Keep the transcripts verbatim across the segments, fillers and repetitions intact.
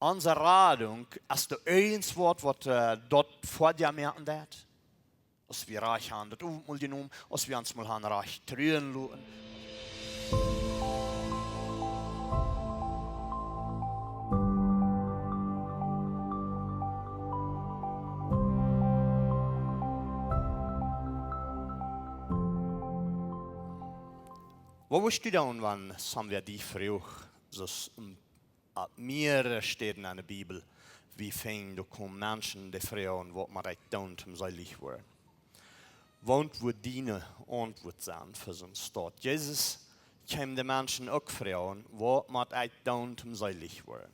Onse Radunk, es doa irjent waut, waut, äh, daut fa die moaken deit? Aus wie rajcht han daut Owentmol jenomen, aus wie ons mol han rajcht truen loten. Waut wurscht du doonen, wan somebody die fruach, soo aus, mm, opp mearere Städen enne Bibel, wie finjen, doa komen Menschen, dee fruagen: "Waut mott ekj doonen, om seelich woaren?" Waut wudd diene Auntwuat sennen fa soon Staut? Jesus kjeem de Menschen uk fruagen: "Waut mott ekj doonen, om seelich woaren?"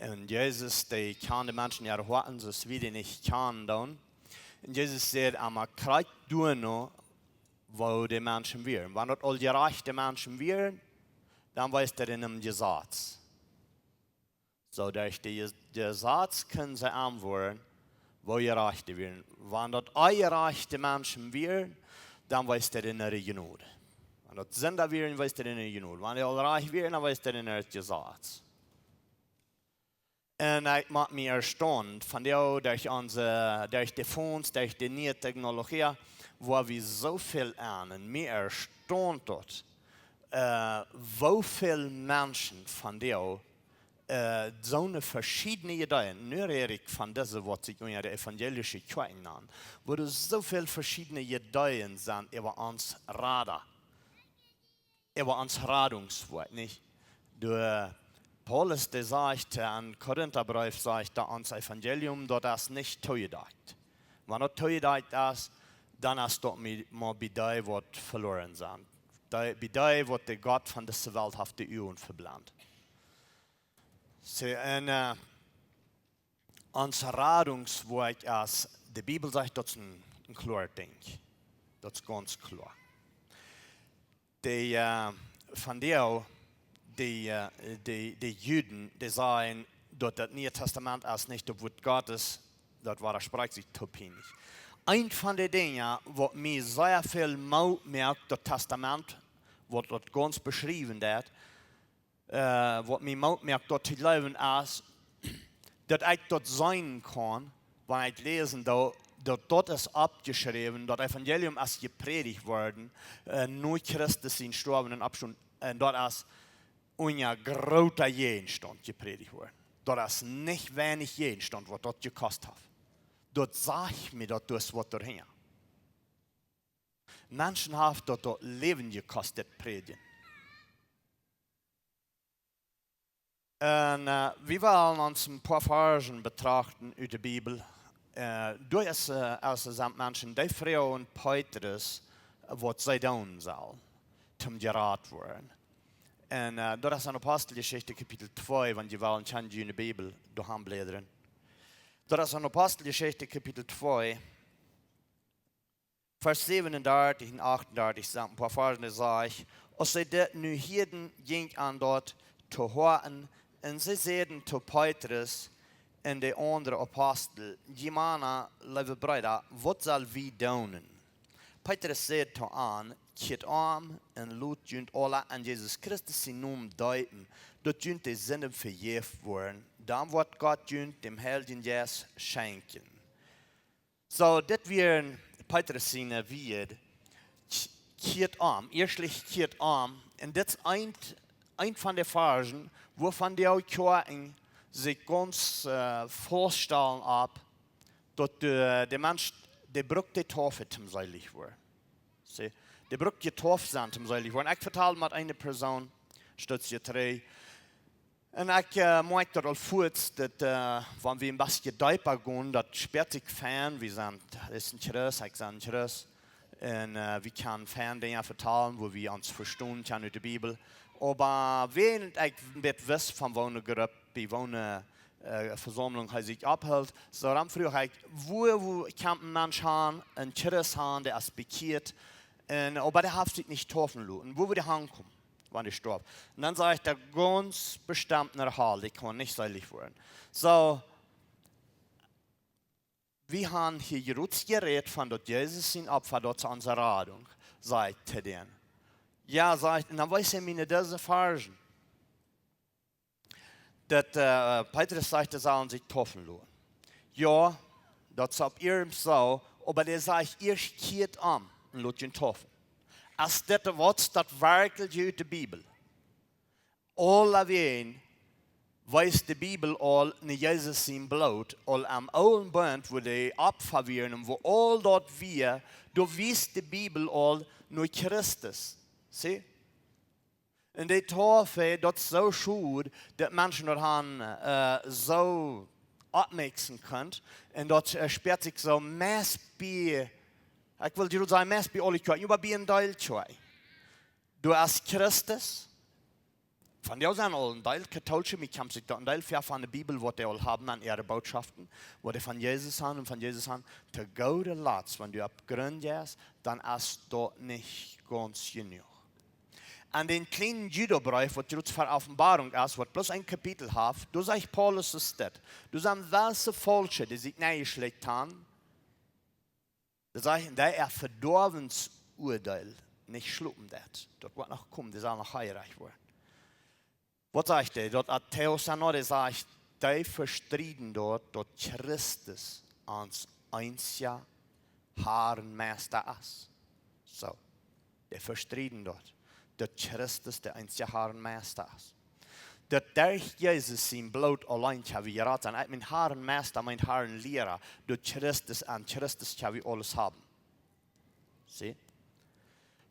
Un Jesus, dee kjand de Menschen äare Hoaten, soo aus wie dee nich kjanen doonen. Un Jesus säd emma: "Kjikjt doano, woo de Menschen wieren." Wan daut aul jerajchte Menschen wieren, dan wia daut en däm Jesaz. Soo, derch dän Je-, Jesaz kunnen see aunwoaren, woo jerajchte wieren. Wan daut onjerajchte Menschen wieren, dan wia daut en de Jnod. Wan daut Sinda wieren, wia daut en de Jnod. Wan dee aul rajcht wieren, dan wia daut en daut Jesaz. Un ekj moak mie erstaunt, vondoag derch onse, derch de Phones, derch de niee Technologie, woo wie soo väl aun, un mie erstaunt daut, äh, woo väl Menschen vondoag, äh, soone veschiedne Ideeen, nu räd ekj von dise, waut sikj unja de evangelische Kjoakjen nanen, woo doa soo väl veschiedne Ideeen sent äwa ons Rada, äwa ons Radungswuat, nich? De Paulus, dee sajcht, äh, em Korintabreef sajcht, daut ons Evangelium, daut es nich toojedakjt. Wan daut toojedakjt es, dan es daut mie-, mau bie dee, waut veloaren sent. Dee, bie dee, waut de Gott von dise Welt haft de Uagen veblent. See, un, äh, ons Radungswuat es, de Bibel sajcht, daut es een, een kloaret Dinkj. Daut es gaunz kloa. De, äh, vondoag, de, äh, de, de Juden, dee sajen, daut daut Niee Tastament es nich daut Wuat Gottes, daut wadasprieekjt sikj too peinlich. Eent von de Dinja, waut mie sea väl Moot moakt, daut Tastament, waut daut gaunz beschriewen deit, äh, waut mie Moot moakt, daut to jleewen, es, daut ekj daut seenen kaun, wan ekj läsen doo, daut daut es oppjeschräwen, daut Evangelium es jeprädicht worden, äh, no Christus sien Stoawen un Oppstonen, un daut es unja groota Jäajenstaunt jeprädicht worden. Daut es nich weinich Jäajenstaunt, waut daut jekost haft. Daut sajcht mie, daut doa es waut doahinja. Menschen haft daut, daut Läwen jekost, dit Prädjen. Un, äh, wie wellen ons een poa Varzen betrachten ut de Bibel. Äh, doa es, äh, aus et sent Menschen, dee fruagen Petrus, äh, waut see doonen saul, om jerat woaren. Un, äh, daut es en Aposteljeschicht Kapitel twee, wan jie wellen, kjenn jie en de Bibel doahan bläden. Daut es en Aposteljeschicht Kapitel twee. Varsch säwenundartich un achtundartich sent een poa Varzen, dee sajcht: Aus see dit nu hieeden, jinkj an daut to hoaten, un see säden to Petrus un de aundre Apostel: Jie Mana, leewe Breeda, waut sell wie doonen? Petrus säd to an: Kjieet om un lot junt aula en Jesus Christus sienen Nomen deepen, daut junt de Sinden vejäft woaren, dan woat Gott junt dän Heiljen Jeist schenkjen. Soo, dit wieren Petrus siene Wieed: Kj-, kjieet om, ieeschtlich kjieet om. Un dit es eent, eent von de Varzen, wuavon de Kjoakjen sikj gaunz, äh, väastalen opp, daut de, de Mensch, dee brukt de Taufe, om seelich woaren. See, dee brukt de Taufe sennen, om seelich woaren. Ekj vetald met eene Persoon, stootje trigj, un ekj, äh, moakj daut aul fuaz, daut, äh, wan wie een bät deepa gonen, daut spieet sikj fein, wie sent, daut es een Christ, ekj sie een Christ. Un, äh, wie kjennen fein Dinja vetalen, wua wie ons vestonen kjennen ut de Bibel. Oba wan ekj een bät wist von woone Grupp, bie woone, äh, Vesaumlunk hee sikj opphilt, soo dan fruach ekj: Wua, wua kjemt een Mensch han, een Christ han, dee es bekjieet, un, oba dee haft sikj nich taufen loten? Wua wudd dee hankomen, wan dee stoaft? Un dan säd ekj: Dee gaunz bestemmt no Hal, dee kaun nich seelich woaren. Soo, wie han hia jrods jerät von daut Jesus sien Opfa, daut es onse Radunk, säd ekj to dän. Jo, säd ekj, un dan wiest hee mie no dise Varzen. daut, äh, Petrus sajcht, dee sellen sikj deepen loten. Jo, daut es opp iernst soo, oba dee sajcht, ieescht kjieet om un lot junt deepen. Es dit waut daut werkjlich ut de Bibel? Aulawäajen wiest de Bibel aul no Jesus sien Bloot, aul aum oolen Bunt, wua dee Opfa wieren un wua aul daut wia, doa wiest de Bibel aul no Christus. See? Un dee Deepen, daut es soo schod, daut Menschen daut han, äh, soo oppmoakjen kunnen. Un daut, äh, spieet sikj soo meist bie, ekj well die sajen, meist bie aule Kjoakjen, oba bie een Deel Kjoakjen. Doa es Christus. Von dee sent aul een Deel Katolsche, mie kjemt sikj daut een Deel ver von de Bibel, waut dee aul haben aun äare Botschaften, waut dee von Jesus han un von Jesus han. To goode Latst, wan du opp Grunt jeist, dan es daut nich gaunz jenuach. Aun dän kjlienen Judabreef, waut jrods ver Openboarunk es, waut bloos een Kapitel haft, doa sajcht Paulus es dit. Doa sent wesse Faulsche, dee sikj nenjeschlekjt han. Doa sajcht hee, dee äa Vedoawensuadeel nich schlopen deit. Daut woat noch komen, dee sellen noch heerich woaren. Waut sajcht hee? Daut Atheos aun, dee sajcht, dee vestrieden daut, daut Christus ons eensja Harr un Meista es. Soo, dee vestrieden daut, daut Christus de eensja Harr un Meista es. Daut derch Jesus sien Bloot auleen kjenn wie jerat sennen. Ekj meen, Harr un Meista meent Harr un Liera. Daut Christus, aun Christus kjenn wie aules haben. See?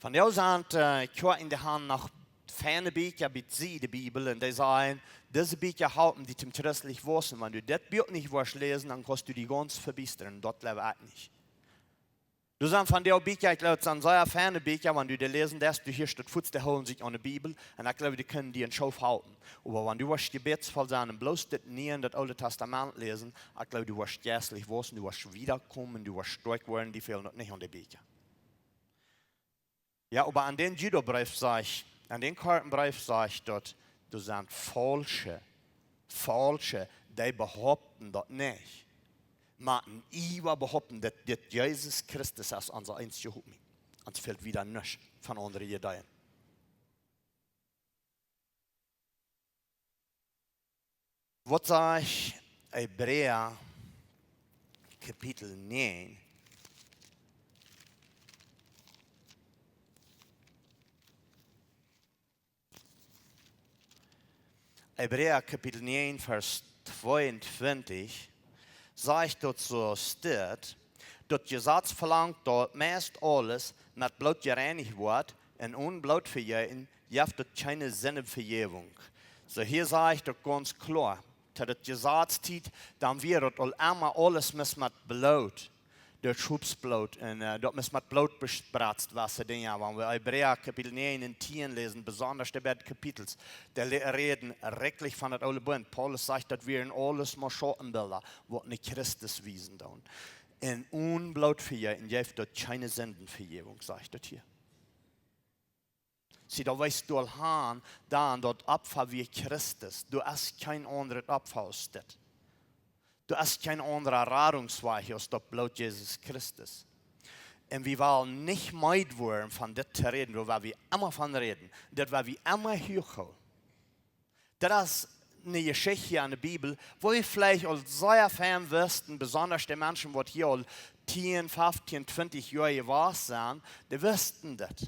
Von dee sent, äh, Kjoakjen, dee han noch feine Bieekja bie sikj, de Bibel, un dee sajen, dise Bieekja halpen die toom christlich wausen. Wan du dit Buak nich woascht läsen, dan kaust du die gaunz vebiestren, daut jleew ekj nich. Doa sent von dee Bieekja, ekj jleew, daut sent sea feine Bieekja, wan du dee läsen deist, du hieescht daut fuaz, dee hoolen sikj aun de Bibel, un ekj jleew, dee kjennen die een Schoof halpen. Oba wan du woascht jebädsvoll sennen un bloos dit Niee un daut Oole Tastament läsen, ekj jleew, du woascht jeistlich wausen, du woascht wiedakomen, du woascht stoakj woaren, die fälen daut nich aun de Bieekja. Jo, oba aun dän Judabreef sajcht, aun dän korten Breef sajcht daut, doa sent Faulsche, Faulsche, dee behaupten daut nich. Mau een Iewa behaupten, daut dit Jesus Christus es onse eensje Hopninj. Ons fält wieda nuscht von aundre Iedeen. Waut sajcht Hebräa Kapitel näajen? Hebräa Kapitel näajen, Varsch tweeuntwintich, sajcht daut soo aus dit: Daut Jesaz velangt, daut meist aules met Bloot jereinicht woat, un onen Bloot vejeeten jeft daut kjeene Sindenvejäwunk. Soo, hia sajcht daut gaunz kloa, to daut Jesaz Tiet, dan wia daut aul emma aules must met Bloot, daut Schopsbloot, un, äh, daut must met Bloot bespretzt, wesse Dinja. Wan wie Hebräa Kapitel näajen un tieen läsen, besonda de beid Kapitels, dee le-, räden werkjlich von daut oole Bunt. Paulus sajcht, daut wieren aules mau Schautenbilda, waut no Christus wiesen doonen. Un onen Bloot vejeeten jeft daut kjeene Sindenvejäwunk, sajcht daut hia. See, daut wees du aul aun, dan daut Opfa wia Christus. Doa es kjeen aundret Opfa aus dit. Doa es kjeen aundra Radungswajch aus daut Bloot Jesus Christus. Un wie wellen nich meed woaren von dit to räden, doa woa wie emma von räden. Daut woa wie emma hia gonen. Daut es eene Jeschicht aun de Bibel, wua wie veleicht aul sea fein wisten, besonda de Menschen, waut hia aul tieen, feftieen, twintich Joa jewast sent, dee wisten daut.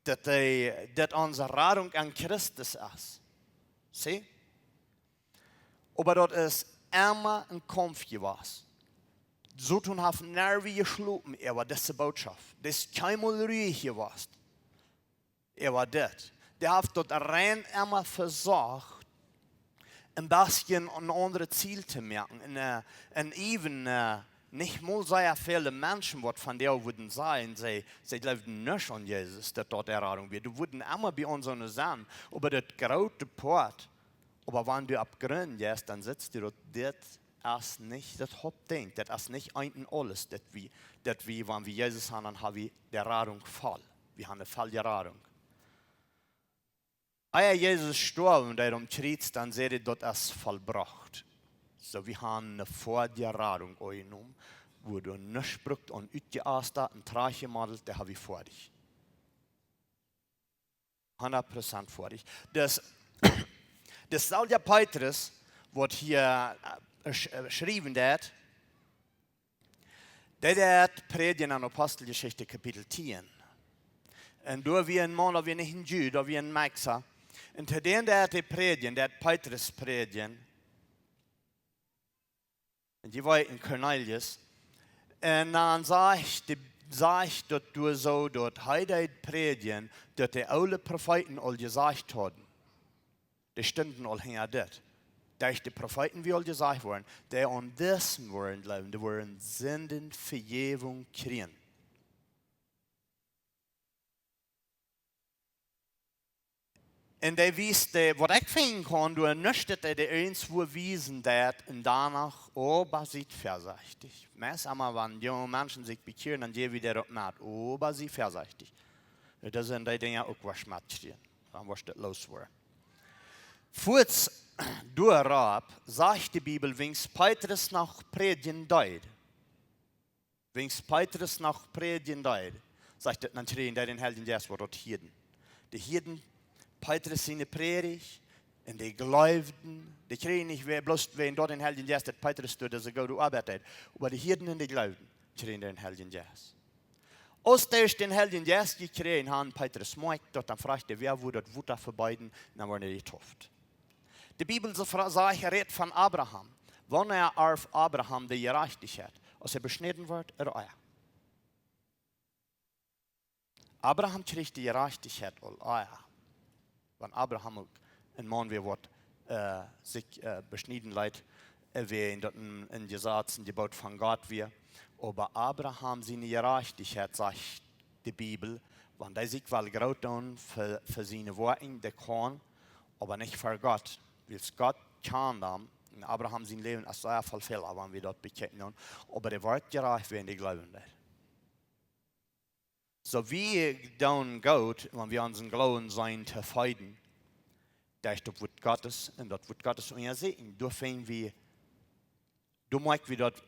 Daut dee, daut onse Radunk aun Christus es. See? Oba daut es emma een Kaumf jewast. Soton haft nervie jeschlopen äwa dise Botschaft. Dee es kjeenmol ruich jewast äwa dit. Dee haft daut rein emma vesocht, een bät een aundret Ziel to moaken. Un, äh, un even, äh, nich mol sea väle Menschen, waut von dee wudden sajen, see, see jleewden nich aun Jesus, daut daut de Radunk wia. Dee wudden emma bie ons aun sennen, oba daut groote Poat. Oba wan du opp Grunt jeist, dan sitst du daut, dit es nich daut Hauptdinkj, daut es nich eent un aules, daut wie, daut wie, wan wie Jesus han, dan ha wie de Radunk voll. Wie han eene volle Radunk. Ea Jesus storf, dee aum Kjriez, dan säd hee, daut es vollbrocht. Soo, wie han eene volle Radunk aunjenomen, wua doa nuscht brukt aun utjeastat un trajchtjemodelt, dee ha wie foadich. Hundat Prozent foadich. Daut, Deeselwja Petrus, waut hia, äh, sch-, äh, schriewen deed, dee deed prädjen en Aposteljeschicht Kapitel tieen. Un doa wia een Maun, daut wia nich een Jud, daut wia een Meksa. Un to dän deed hee prädjen, deed Petrus prädjen. Un dee wia een Kornelius. Un dan sajcht de, sajcht daut doa soo, daut hee deed prädjen, daut de oole Profeeten aul jesajcht hauden. Dee stunden aul hinja dit. Derch de Profeeten wia aul jesajcht worden, dee aun disen woaren jleewen, dee woaren Sindenvejäwunk kjrieen. Un dee wiest, dee, waut ekj finjen kaun, doa nuscht, daut dee irjentwua wiesen deed, un doano, oba siet väasechtich. Meist emma, wan junge Menschen sikj bekjieren, dan jäw wie daut uk met, oba sie väasechtich. Daut sent dee Dinja uk waut met kjrieen. Dan woascht du daut looswoaren. Fuaz doaropp sajcht de Bibel, wiels Petrus noch prädjen deed. Wiels Petrus noch prädjen deed, sajcht daut, dan kjrieejen dee dän Heiljen Jeist, waut daut hieeden. Dee hieeden Petrus siene Prädicht, un dee jleewden, dee kjrieejen nich wäa-, bloos wäajen daut dän Heiljen Jeist, daut Petrus doa dise goode Oabeit deed. Oba dee hieeden un dee jleewden, kjrieejen dän Heiljen Jeist. Aus dee dän Heiljen Jeist jekjräajen hauden, Petrus moakjt daut, dan fruach hee, wäa wudd daut Wota vebeeden, un dan worden dee jedeept. De Bibel so fra-, sajcht, rät von Abraham. Wanea erft Abraham de Jerajchtichkjeit? Aus hee beschnäden wort, ooda ea? Abraham kjrieech de Jerajchtichkjeit aul ea. Wan Abraham uk een Maun wia, waut, äh, sikj, äh, beschnieden leet, äh, wäajen daut een, een Jesaz, een Jeboot von Gott wia. Oba Abraham siene Jerajchtichkjeit, sajcht de Bibel, wan dee sikj well groot doonen fa, fa siene Woakjen, dee kaun, oba nich fa Gott. Wiels Gott kjand am, un Abraham sien Läwen es sea voll Fäla, wan wie daut bekjikjen doonen, oba dee wort jerajcht, wäajen dee jleewen deed. Soo wie doonen goot, wan wie onsen Gloowen sent to feeden, derch daut Wuat Gottes, un daut Wuat Gottes unjasieekjen. Doa finj wie, doa moakj wie daut,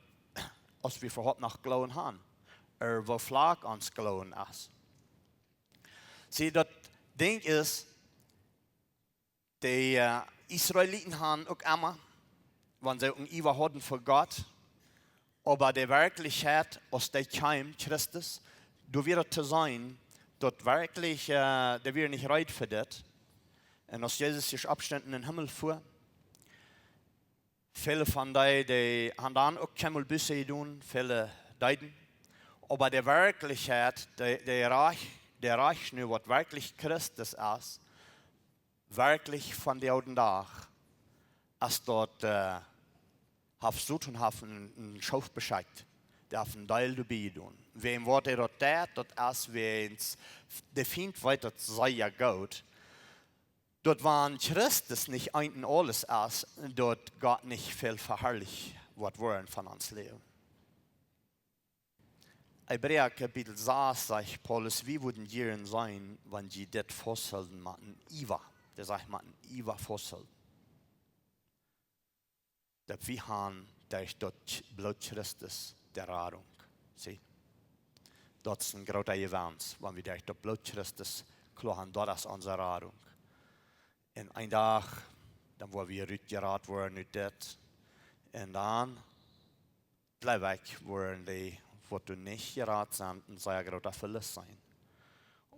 aus wie äwahaupt noch Gloowen haben, ooda woo flach ons Gloowen es. See, daut Dinkj es, de, äh, Israeliten haben uk emma, wan see uk een Iewa hauden fa Gott, oba de Werkjlichkjeit, aus dee kjeem, Christus, doa wia daut to seenen, daut werkjlich, äh, dee wieren nich reed fa dit. Un aus Jesus sikj oppstunt un em Himmel fua, väle von dee, dee haben dan uk kjeenmol Buße jedonen, väle deeden. Oba de Werkjlichkjeit, de, de Rajch-, de Rajchsnoa, waut werkjlich Christus es, werkjlich von dän oolen Dach, aus daut, äh, haft Soton haft een, een Schoof beschekjt, dee haft een Deel doabie jedonen. Wäajen waut hee daut deed, daut es wiels de Fient weet daut sea goot, daut wan Christus nich eent un aules es, daut Gott nich väl veharlicht woat woaren von ons Läwen. Hebräa Kapitel sas sajcht Paulus, wie wudden jieren sennen, wan jie dit fausthoolen met een Iewa. Dee sajcht met een Iewa fausthoolen. Daut wie haben derch daut Bloot Christus de Radunk. See? Daut es een groota Jewenst, wan wie derch daut Bloot Christus kloa haben, daut es onse Radunk. Un een Dach, dan woa wie rutjerat woaren ut dit. Un dan jleew ekj, woaren dee, waut doa nich jerat sent, een sea groota Velust sennen.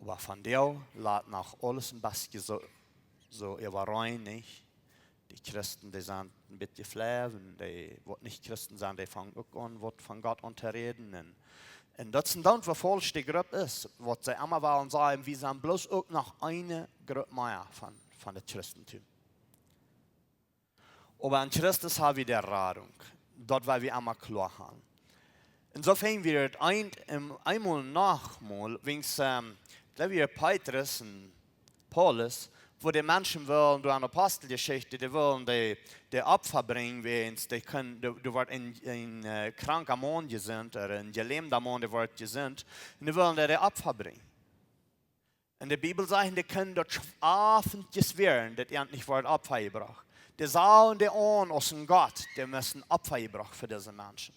Oba vondoag lat noch aules een bät soo, soo äwareen, nich? De Christen, dee sent een bät jefleewen, dee, waut nich Christen sent, dee fangen uk aun, waut von Gott aun to räden. Un, un daut es dan, woo faulsch dee Grupp es, waut see emma wellen sajen, wie sent bloos uk noch eene Grupp mea von, von daut Christentum. Oba en Christus haben wie de Radunk. Daut woa wie emma kloa haben. Un soo finj wie daut een, em, eemol noch mol, wiels, ähm, daut wia Petrus un Paulus, woo de Menschen wullen, doa en Aposteljeschicht, dee wullen de, de Opfa brinjen, wiels dee kunnen, doa, doa wort een, een, äh, kranka Maun jesunt, ooda een jelämda Maun, dee wort jesunt, un dee wullen de, de Opfa brinjen. Un de Bibel sajcht, dee kunnen daut Schauft nich wieren, daut an nich wort Opfa jebrocht. Dee sagen dee aun aus een Gott, dee musten Opfa jebrocht fa dise Menschen.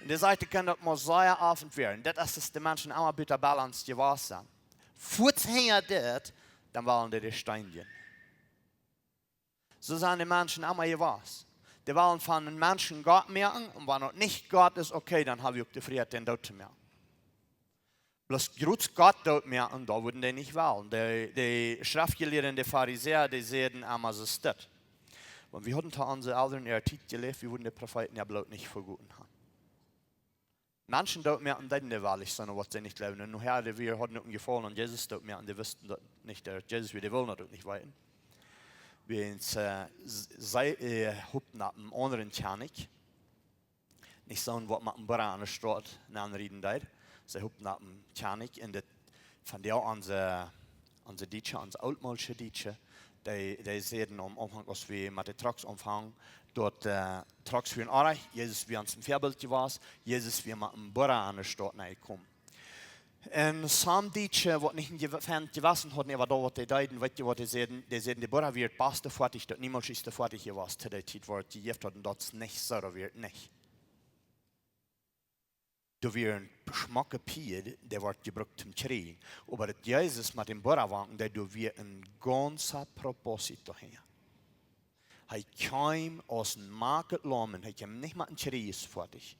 Un dee sajcht, dee kunnen daut Mosaia-Opfa wieren. Daut es, daut de Menschen emma bäta Balance jewast sent. Fuaz hinja dit, dan wellen dee dee steenjen. Soo sent de Menschen emma jewast. Dee wellen von een Menschen Gott moaken, un wan daut nich Gott es, okay, dan hab wie uk de Frieheit, dän doot to moaken. Bloos jrods Gott doot moaken, daut wudden dee nich wellen. De, de Schreftjelieede un de Farisäa, dee säden emma soo: Dit, wan wie hauden to onse Elren äare Tiet jeläft, wie wudden de Profeeten äa Bloot nich vegoten haben. Menschen doot moaken, dee deeden dee woarlich, sonda waut see nich jleewden. Un nohäa, dee wia, hauden uk een Jefaulen aun Jesus doot moaken, dee wisten daut nich, daut Jesus wia, dee wullen daut uk nich weeten. Wiels, äh, s-, see, äh, hopten opp eenen aundren Kjennich. Nich soon, waut met een Burra aun de Straut nenrieden deed. See hopten opp eenen Kjennich. Un dit, vondoag onse, onse Dietsche, onse ooltmoodsche Dietsche, dee, dee säden aum Aunfank, aus wie met de Trucks aunfungen, daut, äh, Trucks wieren oajch, Jesus wia ons een Väabilt jewast, Jesus wia met een Burra aun de Straut nenjekomen. Un some Dietsche, waut nich een Jew-, fein Jewessen hauden äwa daut, waut dee deeden, weetst du, waut dee säden? Dee säden, de Burra wia daut baste Foatich, daut niemols ieeschte Foatich wia, waut to dee Tiet wort jejäft haud, un daut es nich soo, daut wia nich. Doa wia een schmocke Pieed, dee wort jebrukt toom kjrieen. Oba daut Jesus met dän Burra wankjen deed, doa wia een gaunza Propósito hinja. Hee kjeem aus een makjet Laum, un hee kjeem nich met een Kjrieen foatich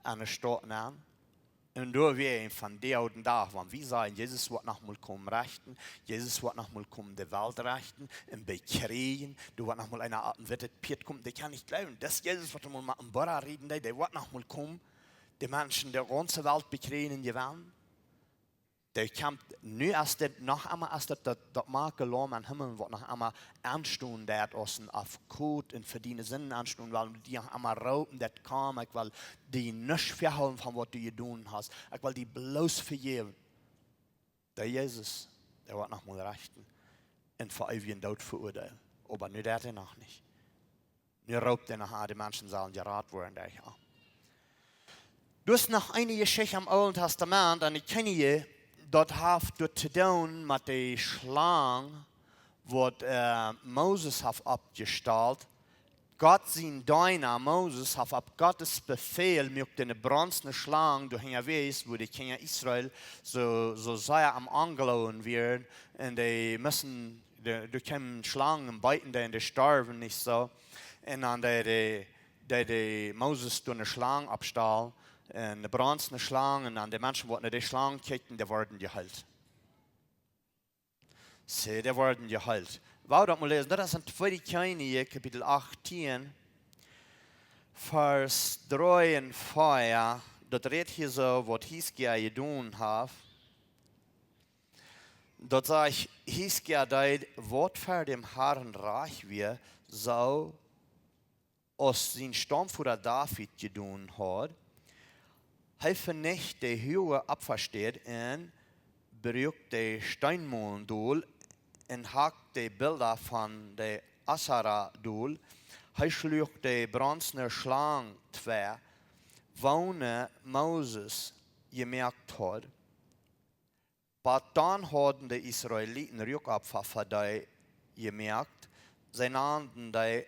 aun de Staut nenn. Un doa wia een von dee oolen Dach, wan wie sajen, Jesus woat noch mol komen rechten, Jesus woat noch mol komen de Welt rechten, un bekjrieen, doa woat noch mol eena opp een wittet Pieet komen, dee kaun nich jleewen, daut Jesus, waut mol met een Burra rieden deed, dee woat noch mol komen, de Menschen, de gaunze Welt bekjrieen un jewennen. Dee kjemt nu, aus dit noch emol, aus daut, daut, daut makje Laum em Himmel, waut noch emol aunstonen deed aus een Afgott un fa diene Sinden aunstonen well, un dee noch emol roopen deed: Komm, ekj well die nuscht vehoolen von waut du jedonen hast. Ekj well die bloos vejäwen. Dee Jesus, dee woat noch mol rechten un fa eewjen Doot veuadeelen. Oba nu deed hee noch nich. Nu roopt hee noch aun, de Menschen sellen jerat woaren, denkj ekj. Doa es noch eene Jeschicht em Oolen Tastament, un ekj kjenn dee, daut haft doamet to doonen met de Schlang, waut, äh, Moses haft oppjestalt. Gott sien Deena Moses haft opp Gott sien Befäl, muak eene bronzne Schlang, doa hinjawäajes, wua de Kjinja Israel soo, soo sea aum Aunjlowen wieren, un dee musten, de, doa kjeemen Schlangen un beeten dee, un dee storwen nich soo. Un dan deed de, deed de Moses doa eene Schlang oppstalen, eene bronzne Schlang, un dan de Menschen, waut no dee Schlang kjikjten, dee worden jeheelt. See, dee worden jeheelt. Woo daut mol läsen, daut es en Tweede Kjennichs, Kapitel achtieen, Varsch dree un vea, daut rät hia soo, waut Hiskia jedonen haft. Daut sajcht, Hiskia deed, waut fa däm Harn rajcht wia, soo aus sien Staumvoda David jedonen haud. Hee venicht de huage Opfastäd un bruak de Steenmolen dol un hakt de Bilda von de Asera dol. Hee schluach de bronzne Schlang twei, woone Moses jemoakt haud. Bat dan hauden de Israeliten Ruakopfa fa dee jemoakt. See nanden dee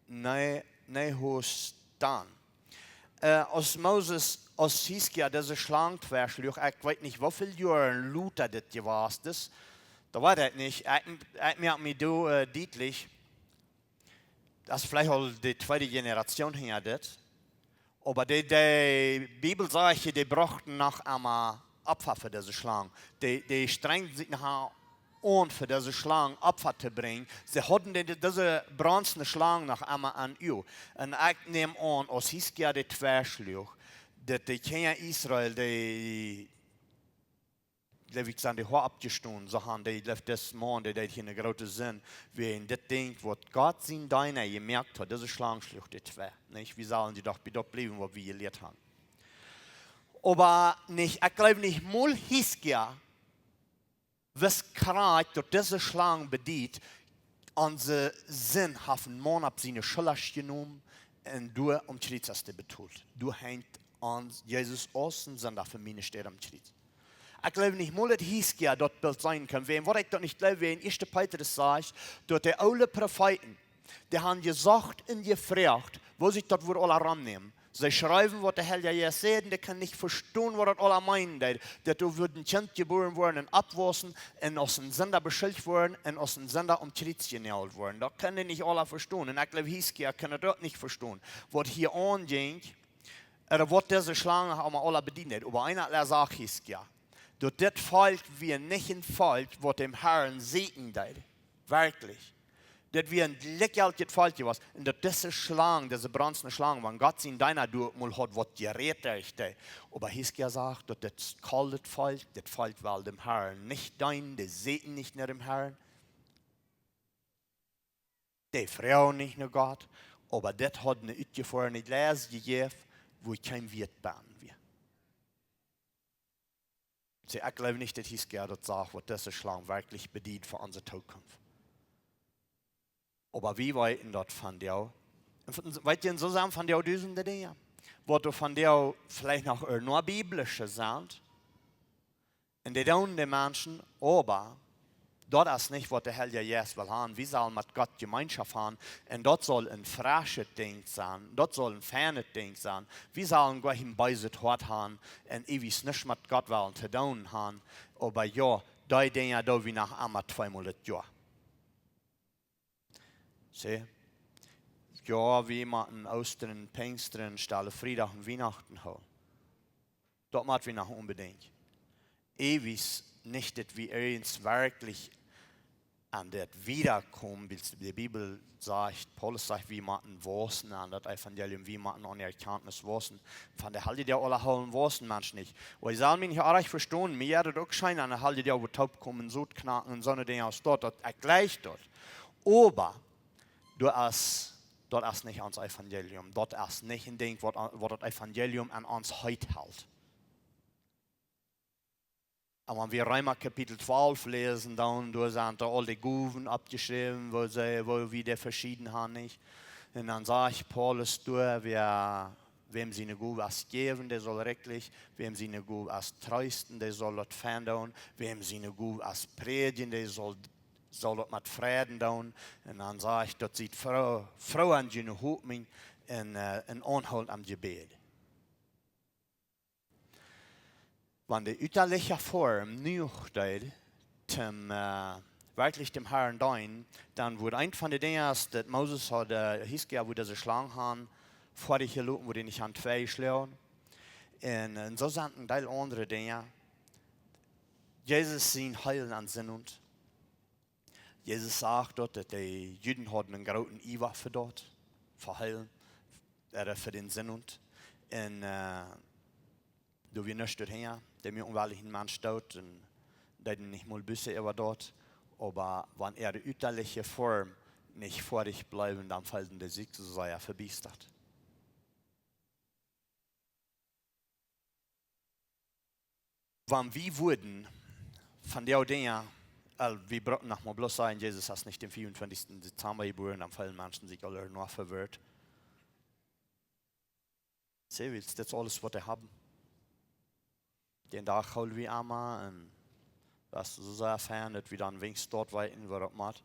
Ne-, Nehushtan. Äh, aus Moses, aus Hiskia dise Schlang twei schluach, ekj weet nich, woo väl Joa lota dit jewast es. Daut weet ekj nich. Ekj, ekj moak mie doa, äh, dietlich, daut es veleicht aul de tweede Generation hinja dit. Oba de, de Bibel sajcht, dee brochten noch emol Opfa fa dise Schlang. Dee, dee strengden sikj noch aun, fa dise Schlang Opfa to brinjen. See hauden de, de, dise bronzne Schlang noch emol aum Uag. Un ekj näm aun, aus Hiskia dee twei schluach, daut de Kjinja Israel, dee, jleew ekj, sent de Hoa oppjestonen, soo han dee, jleew, dis Maun, dee deed hia eene groote Sind, wäajen dit Dinkj, waut Gott sien Deena jemoakt haud, dise Schlang schluach dee twei. Nich? Wie sellen dee doch bie daut bliewen, waut wie jelieet haben. Oba nich, ekj jleew nich mol Hiskia wist krakjt, daut dise Schlang bediet, onse Sind haft een Maun opp siene Schullren jenomen un doa aum Kjriez es dee betolt. Doa henjt ons Jesus aus een Sinda fa miene Städ aum Kjriez. Ekj jleew nich mol, daut Hiskia daut Bilt seenen kunn. Wäajen waut ekj daut nich jleew, wäajen Ieeschte Petrus sajcht, daut de oole Profeeten, dee han jesocht un jefroacht, woo sikj daut wudd aula romnämen. See schreewen, waut de Heilja Jeist säd, un dee kunnen nich vestonen, waut daut aula meenen deed. Daut doa wudd een Kjint jebuaren woaren un oppwaussen un aus een Sinda beschuldicht woaren un aus een Sinda aum Kjriez jenault woaren. Daut kunnen dee nich aula vestonen. Un ekj jleew, Hiskia kunn daut uk nich vestonen, waut hia aunjinkj, ooda waut dise Schlang aula bedieden deed. Oba eent sajcht Hiskia, daut dit Volkj wia nich een Volkj, waut däm Herrn sieekjen deed. Werkjlich. Daut wia een jlikjjeltjet Volkj jewast. Un daut dise Schlang, dise bronzne Schlang, wan Gott sien Deena doa mol haud waut jerädt, daut dee. Oba Hiskia sajcht, daut dit kolde Volkj, dit Volkj well däm Herrn nich deenen, dee sieekjen nich no däm Herrn. Dee froagen nich no Gott, oba dit haud ne utjefoarne Läs jejäft, wua kjeen Wieet bie wia. See, ekj jleew nich, daut Hiskia daut sach, waut dise Schlang werkjlich bediet fa onse Tookunft. Oba wie weeten daut vondoag. Un von, weet jie, un soo sent vondoag dusende Dinja, waut doa vondoag veleicht noch eher nor biblische sent. Un dee doonen de Menschen, oba daut es nich, waut de Heilja Jeist well haben. Wie sellen met Gott Jemeenschoft haben. Un daut saul een freschet Dinkj sennen. Daut saul een feinet Dinkj sennen. Wie sellen goa kjeen beeset Hoat haben un eewich nuscht met Gott wellen to doonen haben. Oba jo, dee Dinja doo wie noch emma tweemol daut Joa. See? Jo, wie motten Oostren, Pinjsten, Stelle Friedach un Wienachten hoolen. Daut mott wie noch onbedinjt. Eewich nich, daut wie irjent werkjlich aun daut wiederkomen, wiels de Bibel sajcht, Paulus sajcht, wie motten waussen aun daut Evangelium, wie motten aun Erkjantnis waussen. Von de Heilja, dee aula hoolen, waussen Menschen nich. Oba jie sellen mie nich orrajcht vestonen, mie jeit daut uk scheen aun de Heilja, dee woat toopkomen, Sot knacken un soone Dinja aus daut, daut ekj jlikj daut. Oba daut es, daut es nich ons Evangelium. Daut es nich een Dinkj, waut, waut daut Evangelium aun ons heet helt. Un wan wie Reema Kapitel twalf läsen, dan doa sent doa aul de Gowen oppjeschräwen, woo see, woo wie dee veschieden haben, nich? Un dan sajcht Paulus doa, wäa, wäm siene Gow es jäwen, dee saul rikjlich, wäm siene Gow es treesten, dee saul daut fein doonen, wäm siene Gow es prädjen, dee saul, saul daut met Freiden doonen. Un dan sajcht, daut siet froo, froo aun june Hopninj un, äh, un aunhoolent aum Jebäd. Wan de utaliche Form nich deed, toom, äh, werkjlich däm Herrn deenen, dan wudd eent von de Dinja, daut Moses haud, äh, Hiskia wudd dise Schlang haben, foadich jeloten, wudd hee nich aun twee schlonen. Un, äh, un soo sent een Deel aundre Dinja. Jesus sien Heelen aun Sind un Jesus sajcht daut, daut de Juden hauden een grooten Iewa fa daut, fa heelen, ooda fa dän Sind. Un, äh, doa wia nuscht hinja, dee mie onwellich een Mensch doot, un deeden nich mol Buss äwa daut, oba wan äare utaliche Form nich foadich bleef, dan feelden dee sikj soo sea vebiestat. Wan wie wudden von dee Dinja, äh, wie brucken noch mol bloos sajen, Jesus es nich dän vea un twintich Dezemba jebuaren, dan feelen Menschen sikj aul noch vewirrt. See, wiels dit es aules, waut dee haben. Dän Dach hoolen wie emma un daut es soo sea fein, daut wie dan weens daut weeten, woo daut mott.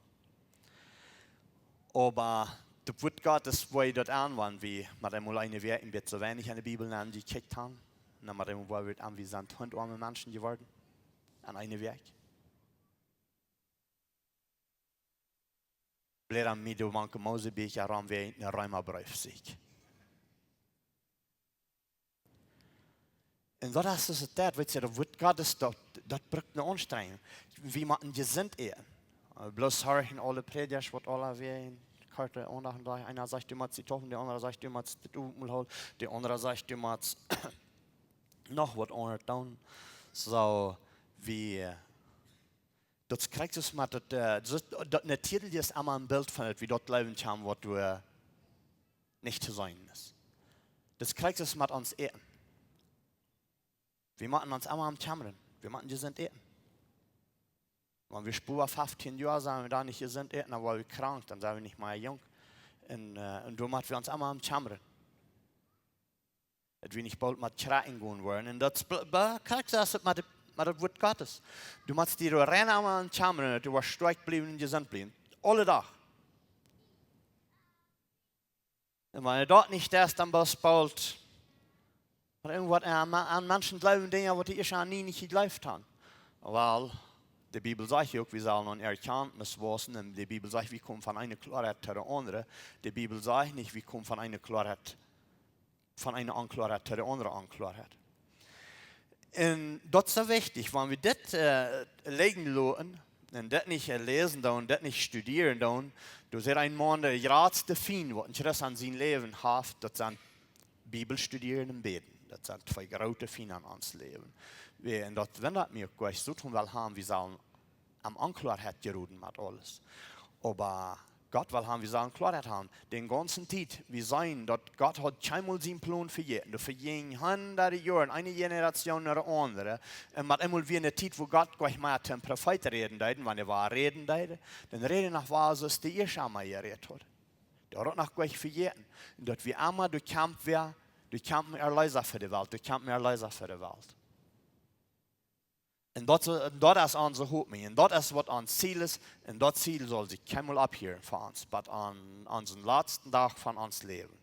Oba daut Wuat Gottes, woo daut aun, wan wie met eemol eene Wäakj een bät soo weinich aun de Bibel aunjekjikjt haben, un dan met eemol, woo wie aun, wie sent hundoame Menschen jeworden, aun eene Wäakj. Bläda mie doa mank Mosebieekja rom, wäa een Reemabreef sikj. Un daut es, es daut, weetst du, daut Wuat Gottes, daut, daut brukt eene Aunstrenjunk. Wie motten jesunt äten. Äh, bloos horchen aule Prädjasch, waut aula wäa een korte Aundacht un dan, eena sajcht, du motst die taufen, de aundra sajcht, du motst daut Owentmol hoolen, de aundra sajcht, du motst noch waut aundret doonen. Soo, wie, äh, daut kjrichst du met daut, äh, daut, daut natieelich es emma een Bilt von daut, wie daut Läwen haben, waut du, äh, nich to seenen es. Daut kjrichst du met ons Äten. Wie motten ons emma om kjemmren. Wie motten jesunt äten. Wan wie späda feftieen Joa sent, wan wie dan nich jesunt äten, dan woa wie krank, dan sent wie nich mea junk. Un, äh, un doa motten wie ons emma om kjemmren. Daut wie nich boolt met Kjrakjen gonen woaren. Un daut bl-, bl-, krakjt soo es daut met de, met daut Wuat Gottes. Du motst die doa rein emma om kjemmren, daut du woascht stoakj bliewen un jesunt bliewen. Aule Dach. Un wan du daut nich deist, dan best boolt Oba irjentwaut aun, aun Menschen jleewen Dinja, waut dee ieescht nie nich jejleeft haben. Well, de Bibel sajcht je uk, wie sellen aun Erkjantnis wausen. Un de Bibel sajcht, wie komen von eene Kloarheit to de aundre. De Bibel sajcht nich, wie komen von eene Kloarheit, von eene Onkloarheit to de aundre Onkloarheit. Un daut es soo wichtich, wan wie dit, äh, lijen loten un dit nich, äh, läsen doonen, dit nich studieren doonen, dan es een Maun de jratste Fient, waut een Christ aun sien Läwen haft, daut sent Bibel studieren un bäden. Daut sent twee groote Fiend aun ons Läwen. Wie, un daut, wan daut mie uk jlikj, soo tun well haben, wie sellen aun Onkloarheit jeroden met aules. Oba Gott well haben, wie sellen Kloarheit haben. De gaunze Tiet, wie seenen, daut Gott haud kjeenmol sienen Plon vejäten. Doa vejinjen hundade Joaren, eene Generation no de aundre. Un met eemol wia ne Tiet, wua Gott jlikj mea tom Profeet räden deed, un wan hee wada räden deed, dan räd hee noch wada, soo aus hee ieescht emol jerät haud. Daut haud noch jlikj vejäten. Un daut wia emma, doa kjemt wäa, doa kjemt een Erleesa fa de Welt, doa kjemt een Erleesa fa de Welt. Un daut, un daut es onse Hopninj. Un daut es waut ons Ziel es. Un daut Ziel saul sikj kjeenmol opphieren fa ons, bat aun onsen latsten Dach von ons Läwen.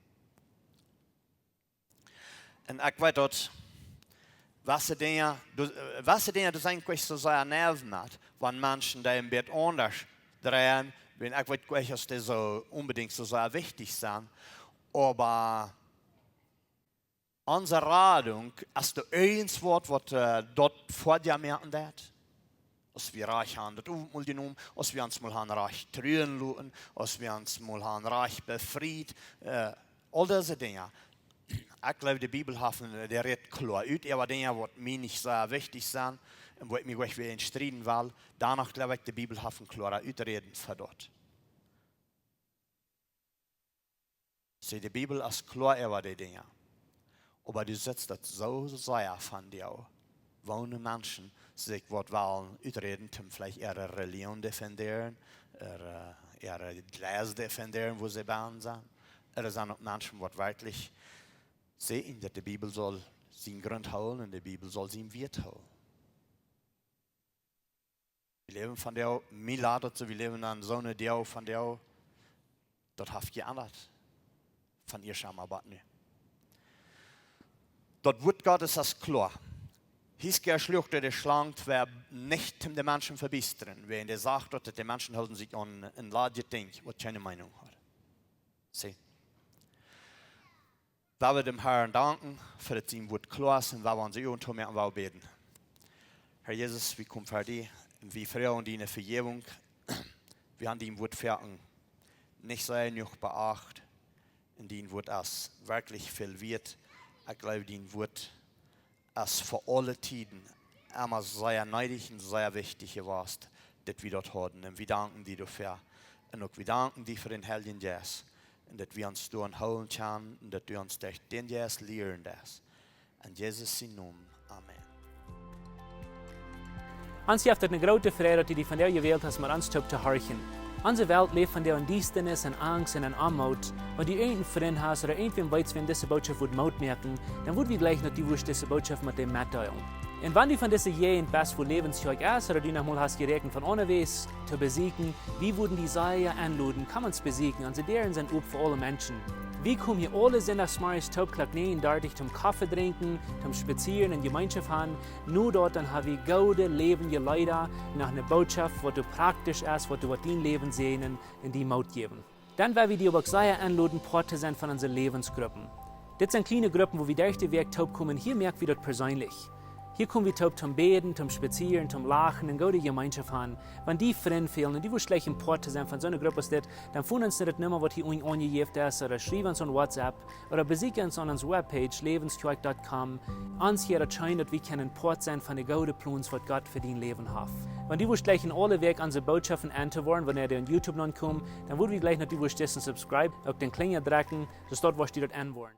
Un ekj weet daut, waut dee Dinja, du, äh, waut dee Dinja, daut es eejentlich nich soo sea nervt, wan Menschen dee een bät aundasch dreien, wan ekj weet nich, aus dee soo onbedinjt soo sea wichtich sent. Oba onse Radunk es doa irjentwaut, waut, äh, daut Voodeel moaken deit. Aus wie rajcht haben daut Owentmol jenomen, aus wie ons mol haben rajcht truen loten, aus wie ons mol haben rajcht befriet, äh, aul dise Dinja. Ekj jleew, de Bibel haft een, dee rät kloa ut äwa Dinja, waut mie nich soo wichtich sent un wua ekj mie nich wäajen strieden well. Doano jleew ekj, de Bibel haft een kloaret Uträden fa daut. See, de Bibel es kloa äwa dee Dinja. Oba du sitst daut soo sea von die, woo Menschen sikj waut wellen uträden, om veleicht äare Religion defendieren, äare, äare Jleis defendieren, wua see benne sent. Doa sent uk Menschen, waut werkjlich sajen, daut de Bibel saul sienen Grunt hoolen un de Bibel saul sienen Wieet hoolen. Wie läwen vondoag, mie lat daut soo, wie läwen aun soone Deel vondoag, daut haft jeendat. Von ieescht emol bat nu. Daut Wuat Gottes es kloa. Hiskia schluach de Schlang, wia nich om de Menschen vebiestren, wiels hee sach daut de Menschen hilden sikj aun een ladjet Dinkj, waut kjeene Meenunk haud. See. Wie wellen däm Harn danken fa daut sien Wuat kloa es un wie wellen ons Uagen toomoaken un wie bäden. Herr Jesus, wie komen ver die un wie froagen diene Vejäwunk. Wie haben dien Wuat veloaren, nich sea jenuach beacht. Un dien Wuat es werkjlich väl wieet. Ekj jleew, dien Wuat es fa aule Tieden emma sea needich un sea wichtich jewast, daut wie daut hauden. Un wie danken die doafäa. Un uk wie danken die fa dän Heiljen Jeist. Un daut wie ons doaraun hoolen kjennen un daut du ons derch dän Jeist lieren deist. En Jesus sienen Nomen. Amen. Ons jeft daut eene groote Freid, daut du die vondoag jewält hast, met ons toop to horchen. Onse Welt läft vondoag en Diestanis, en Angst un en Oamoot. Wan du irjent een Frint hast ooda irjentwäm weetst, wäm dise Bootschoft wudd Moot moaken, dan wudd wie jleichen, daut du wurscht dise Bootschoft met däm metdeelen. Un wan du von dise Jäajent best, wua Läwens Kjoakj es, ooda du noch mol hast jeräakjent von aundawäajes to besieekjen, wie wudden die sea enloden, komm ons besieekjen, onse Däaren sent op fa aule Menschen. Wie komen hia aule Sindachsmorjes toop Klock näajen dartich toom Koffe drinkjen, toom spazieren un Jemeenschoft haben. No daut dan hab wie goode läwendje Leeda, noch eene Bootschoft, waut doa praktisch es, waut doa woat dien Läwen säajnen un die Moot jäwen. Dan well wie die oba uk sea enloden, Poat to sennen von onse Läwensgruppen. Dit sent kjliene Gruppen, wua wie derch de Wäakj toop komen. Hia moak wie daut perseenlich. Hia kom wie toop toom bäden, toom spazieren, toom lachen un goode Jemeenschoft haben. Wan die Frind fälen un du wurscht jleichen Poat to sennen von soone Grupp aus dit, dan foon ons no daut Numma, waut hia unjen aunjejäft es, ooda schriew ons aun WhatsApp, ooda besieekj ons aun onse Webpage, läwens kjoakj dot com. Ons wudd daut scheen, daut wie kjennen Poat sennen von de goode Plons, waut Gott fa dien Läwen haft. Wan du wurscht jleichen aule Wäakj onse Bootschoften en to woaren, wanea dee aun YouTube nopp komen, dan wudd wie jleichen, daut du wurscht dissen subscribe, uk dän Klinja drekjen, soo daut du wurscht daut en woaren.